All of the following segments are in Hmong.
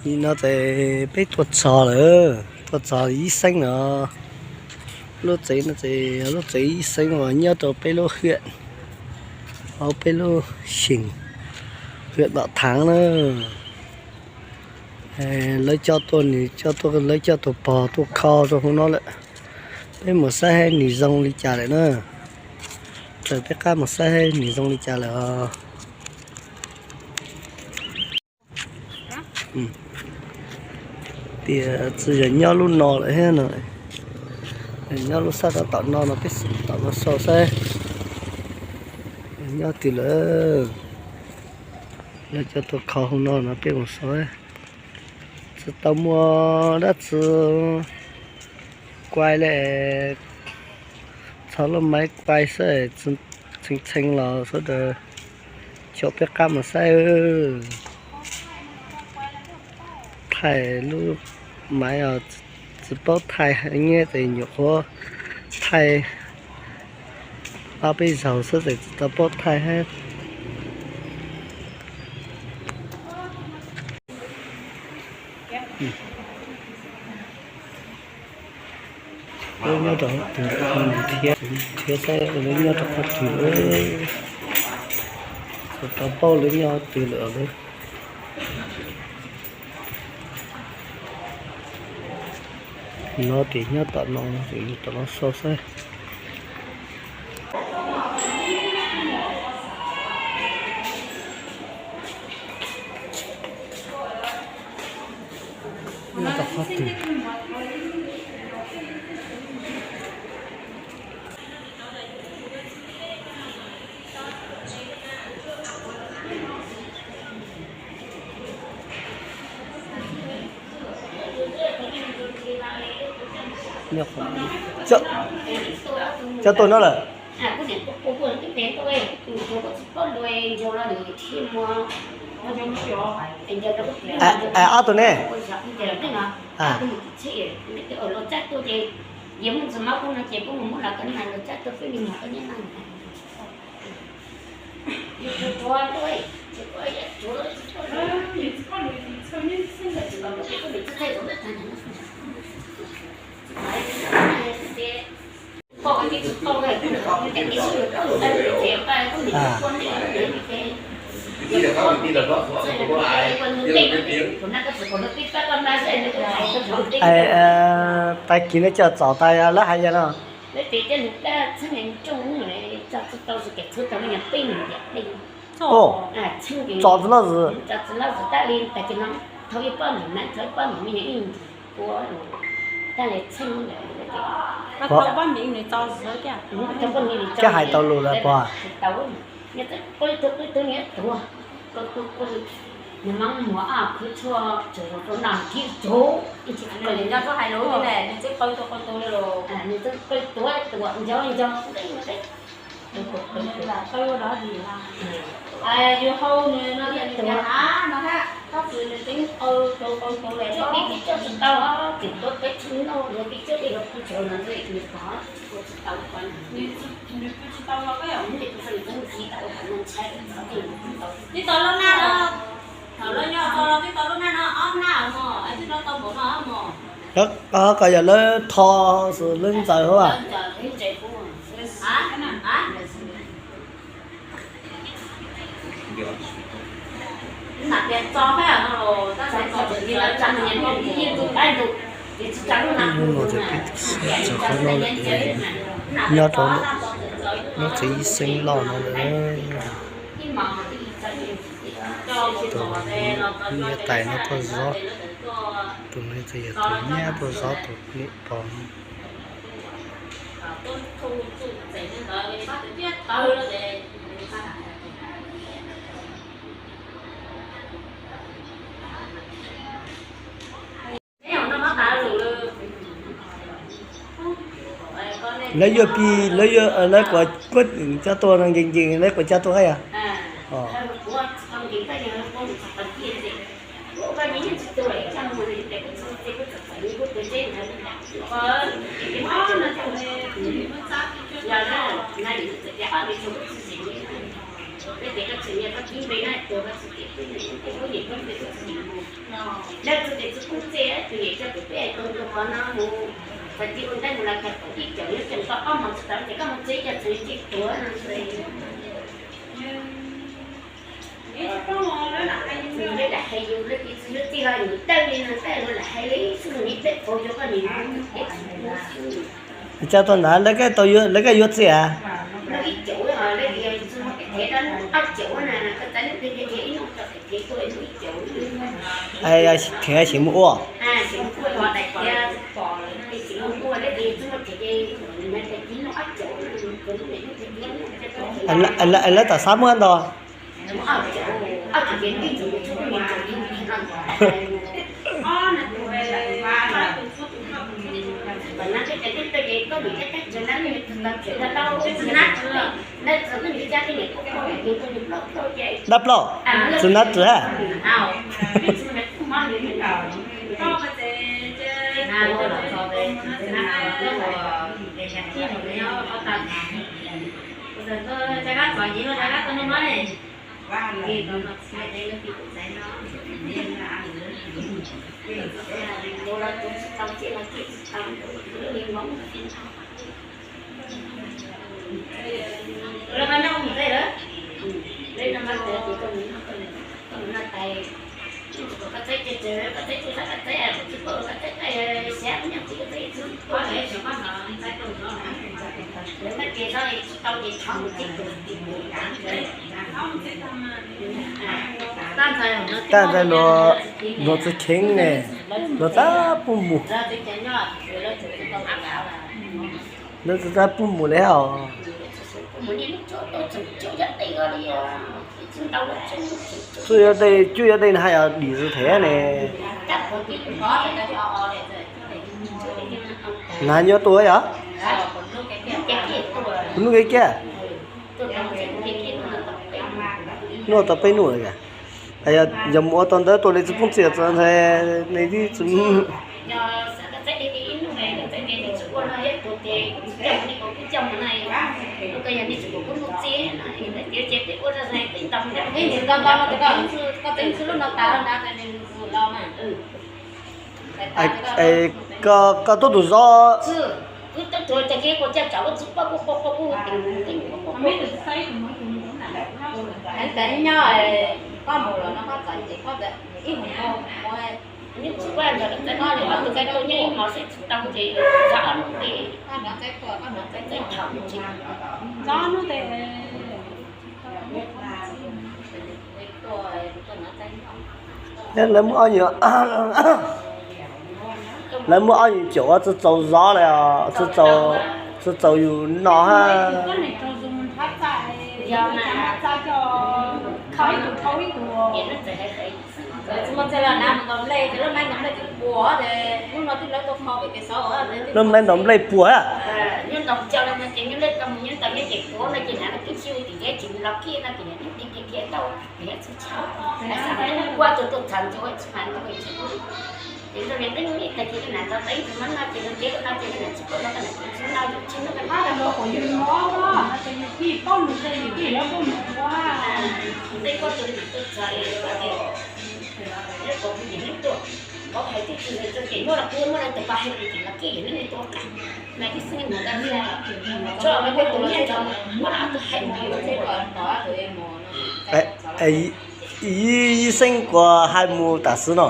No ces peb tuaj txog lawm, tuaj txog ib xeeb no. Lub tsev no ces lub tsev ib xeeb uas nyob rau peb lub hiam, hauv peb lub xyeem, hiam Tom Thaav na. Lawv coj tuaj, nws coj tuaj, lawv coj tus pog tuaj kho rau hauv no lawm. Peb mus saib nws zoo li cas lawm na. Raws peb qab mus saib nws zoo li cas lawm os. Tias tsis yog nyob lub no lawm thiab no, nyob lub sab rov tom no no peb xav tom no sau saib nyob twg lawm. Lawv coj tuaj kho hauv no no peb mus sau. Tsis tau muaj dab tsi kuai li, txog lub maiv kuai xwb, txheej txheej los sawv daws caum peb qab mus saib. Thaij lub maiv os, tsis paub thaij heev ces nyuam qhuav thaij ob peb zaug xwb ces tsis tau paub thaij thiab. Lawv nyob rau qhov twg thiab, thiab saib lawv nyob rau qhov twg, tsis tau paub lawv nyob qhov twg lawm. No ces nyob tom no, tom no sau saib. Nyob rau qhov twg? Coj tuaj no lawm. Ob tug ne. Tag kis no coj txom tas lawv hais yog no. Txom txiv loj zim. Koj hais tau lus lawm puas? Nws txawj qw tuaj qw tu li los. Nws txawj qw tuaj tuaj nco nco. Yus hau nws no tias nws tias av no hab, tab sis nws tseem qw tuaj qw tuaj li. Nws pw tsis tau, nws pw tsis tau los koj yog nws tseem ntxiv tau ua qhov no ntshai. Twb tau lub nag no, thaum lawv nyob tso twb tau lub nag no ob nag mog, twb no tau npaum no mog. Koj yog lawv tho xwb lawv ntxaws hauv a. Hnub no ces peb txog qhov no lawm, nyob rau lub tsev ib xeeb loj no lawm. Tus niam tais no tuaj zov, tus no ces yog tus nyab tuaj zov tus niam pog no. Lawv yuav pib, lawv yuav, lawv kuas kuab coj tuaj no nkees nkees, lawv kuas coj tuaj thiab yom? Lawv txhua tus txhua tus txij tus niam coj tus peb tus tus qhov no mus, txawm tsis ua ntej mus los thaum ib caum yuav tseem tau ob hmos tsis tau ces koj mus txij cov txheem txij tuav no. Lawv lam hais yus, lawv tis txwv lub txij los nws tawj li no, tawj los lam hais li xwb, nws peb pab cov koj nim no peb tsis muaj xwb. Cas tau ntawd lawv, lawv koj yuav txiv a? Hnub ib caum, lawv tias txwv mus thev rau hnub ob caum na, koj txais hnub twg ces ib hnub tso thev tuaj hnub ib caum. Kheev sim mus ua. Sim mus ua, lawv tias txwv mus thev ces hnub ob caum. Lawv tam xav muab ntau. Dab plaub, txwv nab txwv ha. Taj ntxhais luag txiv kheev ne, luag tab pub mus. Lawv tab pub mus li os. Cuj yog tej, cuj yog tej no haj yog dim txwv thev ne. Hnav nyob tuaj yog? Hnub kev kiag. Hnub tau peb hnub lawm. Yog mus ua tau ntawd tuaj li tsis poob txiaj ntxhais ne, tib tsis Koj tuaj tus zov. Lawv muab ob nyuag, lawv muab ob nyuag caum tsis txaus zov li os, tsis txaus yus noj hab. Lub maib ntaus nplej puas hab. Ib xeeb kuas hais mus tam sim no.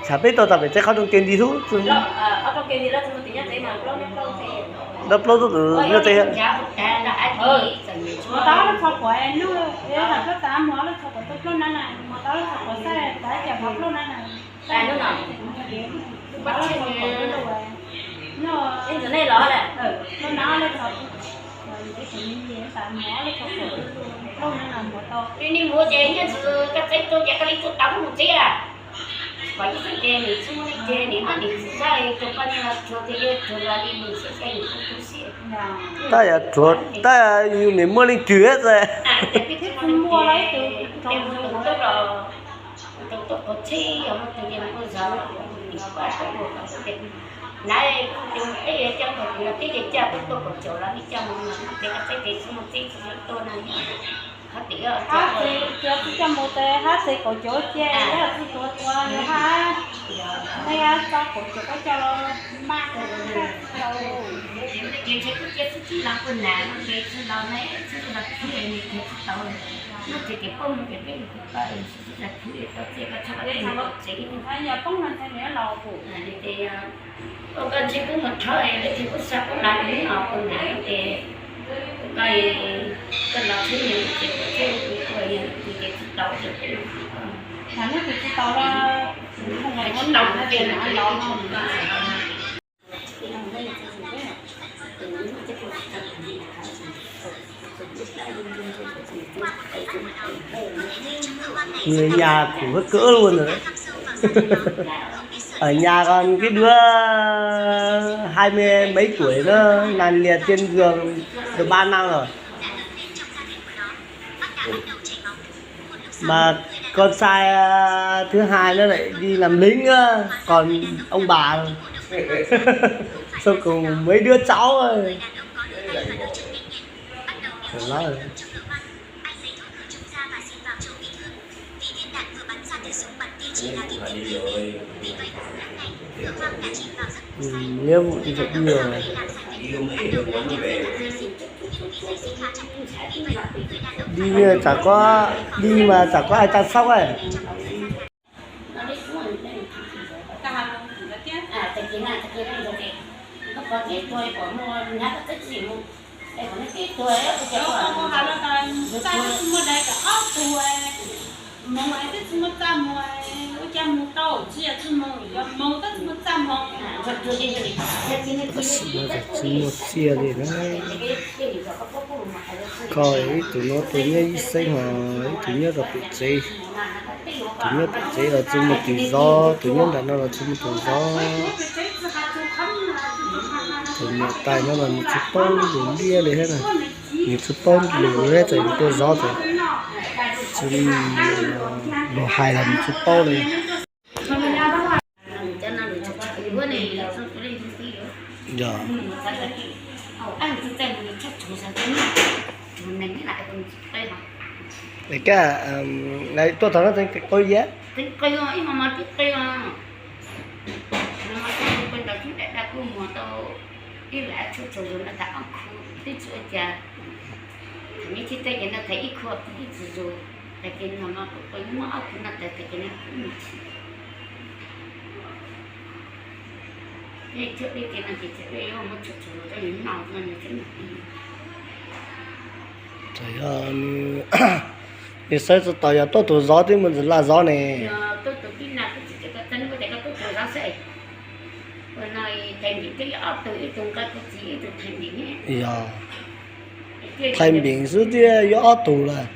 Tsam peb tuaj txog pem tsev qhov rooj ke nti hlub. Plaub tug nyob tsev. Mus ces nyiaj ntxwv koj txeeb tuaj ces koj li tuaj tau mus txiv. Kom ib xeeb ces nws tsis muaj leej twg, nws noj nws txiv zaj rau koj nyiaj los rhuav, ces yuav rhuav los li nws xwb, nws tu siab. Tab yog rhuav, tab yog yus nim muaj leej twg xwb. Tus tuaj qhov tsheb yog muaj tus yog muaj zog, nws kuj tuaj ua kom tias, na, tus teb coj thaum kuv los teb ces coj tuaj kaum caum los nej coj mus no, ces koj txeeb ces tsis muaj txiv tsis tuaj no. Hab tsis coj mus ces hab txeeb kaum caum ces yog tsis tuaj tuaj nws hab, nej hab txeeb kaum caum koj coj los mas. Ces ntshe kuj cia txib txib los kuj nas, ces txib los ne, txib los txib nws ces tsis tau, nws ces ces poj mus ces peb mus kuv pab txib los txib tau txiaj koj txhob pab txeeb tsev. Yog poob no ces nws los kuv ces ua koj ntshe kuj mus rho es lawv ces kuj xa kuj lav nws os kuv nas ces koj, koj los txib nws ces kuv txib kuv ua yog nws ces tsis tau ces peb mus kuv pab. Tsis tau ces los. Người nhà của các cỡ luôn rồi đấy. Ở nhà còn cái đứa hai mươi mấy tuổi nó nằm liệt trên giường được ba năm rồi. Mà con trai, à, thứ hai nó lại đi làm lính á, còn ông bà. Sau cùng mấy đứa cháu ấy. Phải nói rồi. Ừ, nghĩa vụ thì phải đi rồi. Đi mà chả có, đi mà chả có ai chăm sóc ấy. Tsis muaj txiaj li na. Koj ib tug no tus nyob ib xeeb, ho ib tug nyob rau pem tsev. Tus nyob pem tsev los tsis muaj tus zov, tus nyob nram no los tsis muaj tus zov. Tus niam tais no los nws tsis paub lus liab li thiab na. Nws tsis paub lus thiab ces nws tuaj zov ces tsis lus hais los nws tsis paub li. Yog. Koj tuaj thaum no tseem qw yam? Txawm yog nws xav tsis tau yog tuaj tus zov twb muaj ntxim laj zov ne. Yog. Thais npeem xwb thiab yuav ob tug lawm.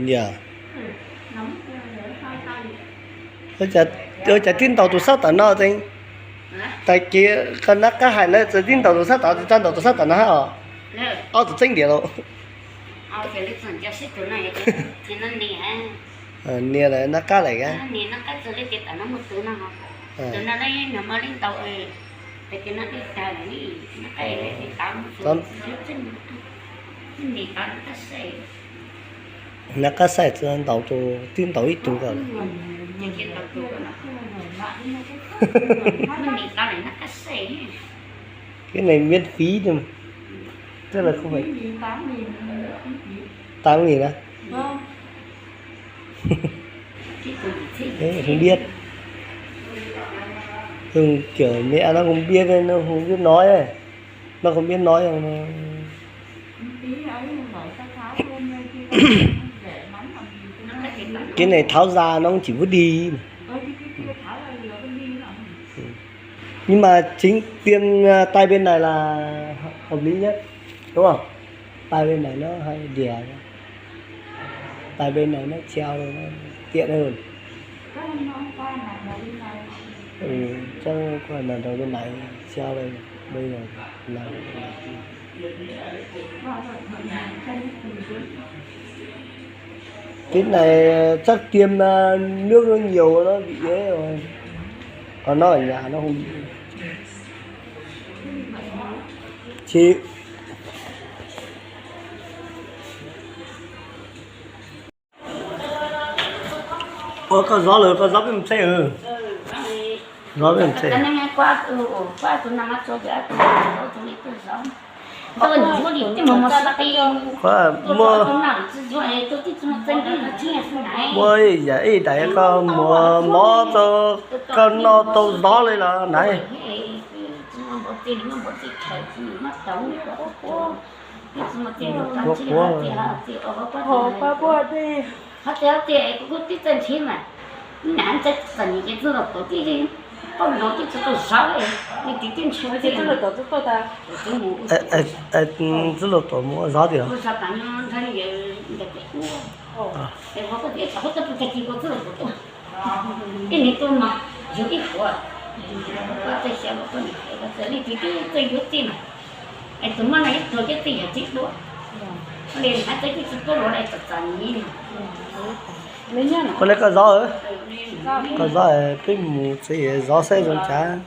Yog. Ua cas tib ntaus tus sab tom no tseeb. Tag kis koj nab qab hais lawv txawm tib ntaus tus sab tom, txawm ntaus tus sab tom no hab os. Ob tug txeeb diam lauj. Nias lawm nab qab lawm. Nab qab saib txawm ntaus tus, tib ntaus ib tug ko. Cái này miễn phí thôi mà. Tức là không phải tám nghìn á. Đấy, không biết. Thường kiểu mẹ nó không biết nên nó không biết nói ấy. Nó không biết nói đâu. Cái này tháo ra nó cũng chỉ vứt đi. Nhưng mà chính tiêm, à, tay bên này là hợp lý nhất, đúng không? Tay bên này nó hơi đìa, tay bên này nó treo đây, nó tiện hơn. Ừ, chắc qua là đầu bên này treo đây, bây giờ là Cái này chắc tiêm, à, nước nó nhiều nó bị ế rồi. Còn nó ở nhà nó không bị. Chịu. Ơ, koj zov lawm, koj zov peb mus tsev. Zov peb mus tsev. Muab, muab ib yam ib daim koj muab mov rau koj noj tau zov li los na. Quav quav. Txwj laug tuaj mus ua zov tiag. Ua li koj zov, koj zov peb mus tsev zov saib zoo cas.